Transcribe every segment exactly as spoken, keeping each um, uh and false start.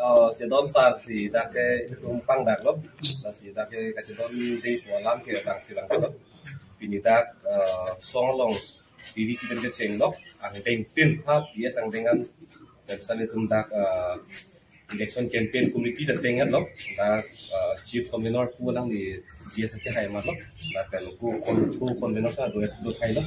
Oh, chedon sar si dak ke itum pangdak lo. Lasi dak ke kachedon dei pu alam ke bang si bang lo. Pini dak, eh, song along diri kipen kecheng lo. Angdeng tin ha P S angdeng an. Dan sani itum dak, eh, election campaign committee ta seng lo. Dak, eh, chief convener pu alangli G S ke hai mar lo. Lapen ko kon ko convener sa do do hai lo.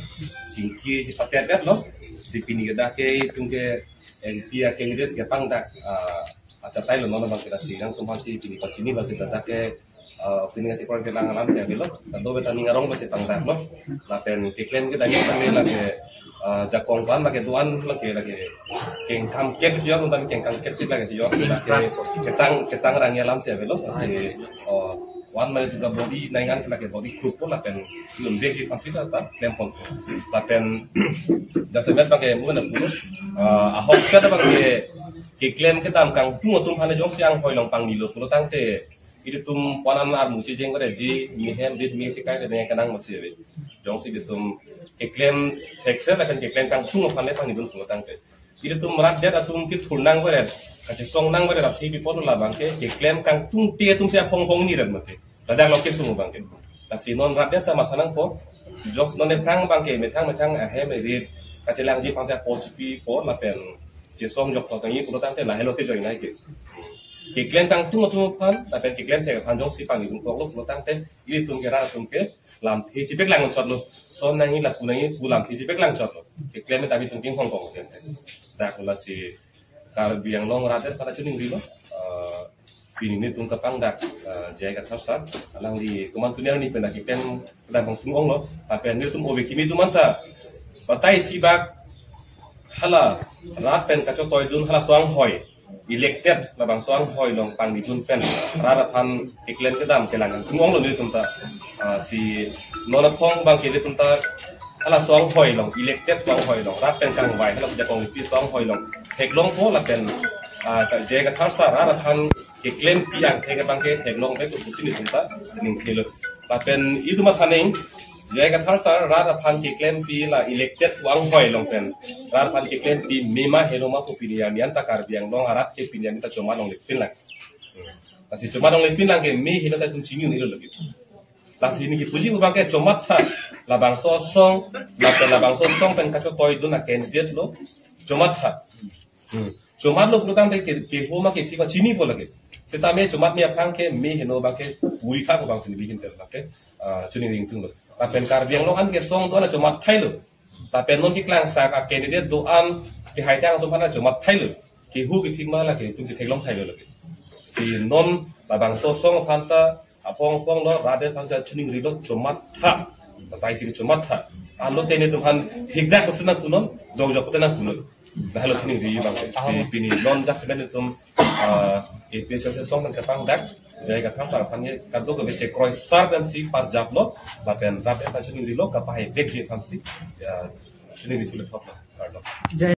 Chingki si patet lo. Si pini ke dak ke itum ke M P a candidate ke pangdak, ah, achatai lo non bang kita si nangtum aphan si pini pachini bang si dak ke, ah, pini ngasih korang kelang alam ke avelo. Kado beta ning arong bang si pangdak lo. Lapen keklem ke dani kami lagi, ah, jakong pan lagi duan lagi lagi kengkam kep si yor, tentang kengkam kep si lagi si yor. Lagi kesang kesang rang alam si avelo. Si, oh, one minute juga body naingan ke lagi body group pun lapen yun bek si pasti ta ta klem pon. Lapen jasemet bang ke mungkin aku, ah, ahok ke bang ke keklem kedam kangtung atum aphan jongsi anghoi along pangni lo pulo tangte ilitum ponan armu chijeng pada ji mihem dit mi chikai de kenang masih ave. Jongsi ilitum keklem hekse lapen keklem kangtung aphan le pangni dun pulo tangte ilitum rat det atum kethur nang pada, kachesong nang pada, aphi bipot lo bang ke keklem kangtungte atum si aphong phong ni rat mate. Ladak lo kesung bang ke. Lasi non rat det ta matha nangpo. Jos non ephrang bang ke methang methang ahem erit kachelangji aphan si apo chipi po lapen chesong jok to tangi pulo tangte lahelo ke join nai ke. Keklem kangtung atum aphan lapen keklem thek aphan jongsi pangni dun kok lo pulo tangte ilitum ke rat atum ke lamthe chipek lang chot lo. Son nangji lapu nangji pu lamthe chipek lang chot lo. Keklem ta itum king hong kong tangte. Dak lasi Karbi Anglong rat det pada chuning rilo. Eh, pini netum kapangdak, eh, J I Kathar sar. Alangli komantu ni arni pen dak keklem kedam kangtung ong lo. Lapen netum ove kimi atum anta batai si bak hala rat pen kachotoi dun hala so-anghoi elected labangso anghoi along pangni dun pen rat aphan keklem kedam kelang kangtung ong lo netum ta. Ah, si non aphong bang ke netum ta hala so-anghoi along, elected so-anghoi along, rat pen kangvai hala jakong pi so-anghoi along theklongpo lapen, ah, ka J I Kathar sar rat aphan keklempi angthek abang ke theklong bek pusi netum ta ning khelo. Lapen itum athaning J I Kathar sar rat aphan keklempi la elected so-anghoi along pen rat aphan keklempi mema heno ma pu pini arni anta Karbi Anglong arat ke pini arni ta chomat longle pin lang. Lasi chomat longle pin lang ke me heno ta itum chini un-elo lagi. Lasi neli kipuji pu bang ke chomat tha labangso asong, lapen labangso asong pen kachotoi dun a candidate lo chomat tha. Hmm. Chomat lo pulo tangte ke, ke ho ma ke thik ma chinipo lagi. Seta me chomat me aphrang ke me heno bang ke puri tha ko bang si neli bikin tel bang ke, ah, chuning ringtung lo. Lapen Karbi Anglong an ke song do-an chomat thai lo. Lapen non keklang sa ka candidate do-an ke hai tang atum aphan chomat thai lo. Ke ho ke thik ma lagi itum si theklong thai lo lagi. Si non labangso asong aphan ta aphong aphong lo rat det aphan ta chuning rilo chomat tha. Batai si chomat tha. Alo tene atum aphan hikdak kusun nang punon, dong jok kusun nang punon. Lahelo chuning ri bang si pini non jasemet atum, ah, A P H L C asong pen kapangdak J I Kathar sar aphan ye kadokave chekroi sar pen si parjap lo lapen rat det aphan chuning rilo kapahai vekji aphan si, ya, chuning ri sulit hot lo. Kardom. J I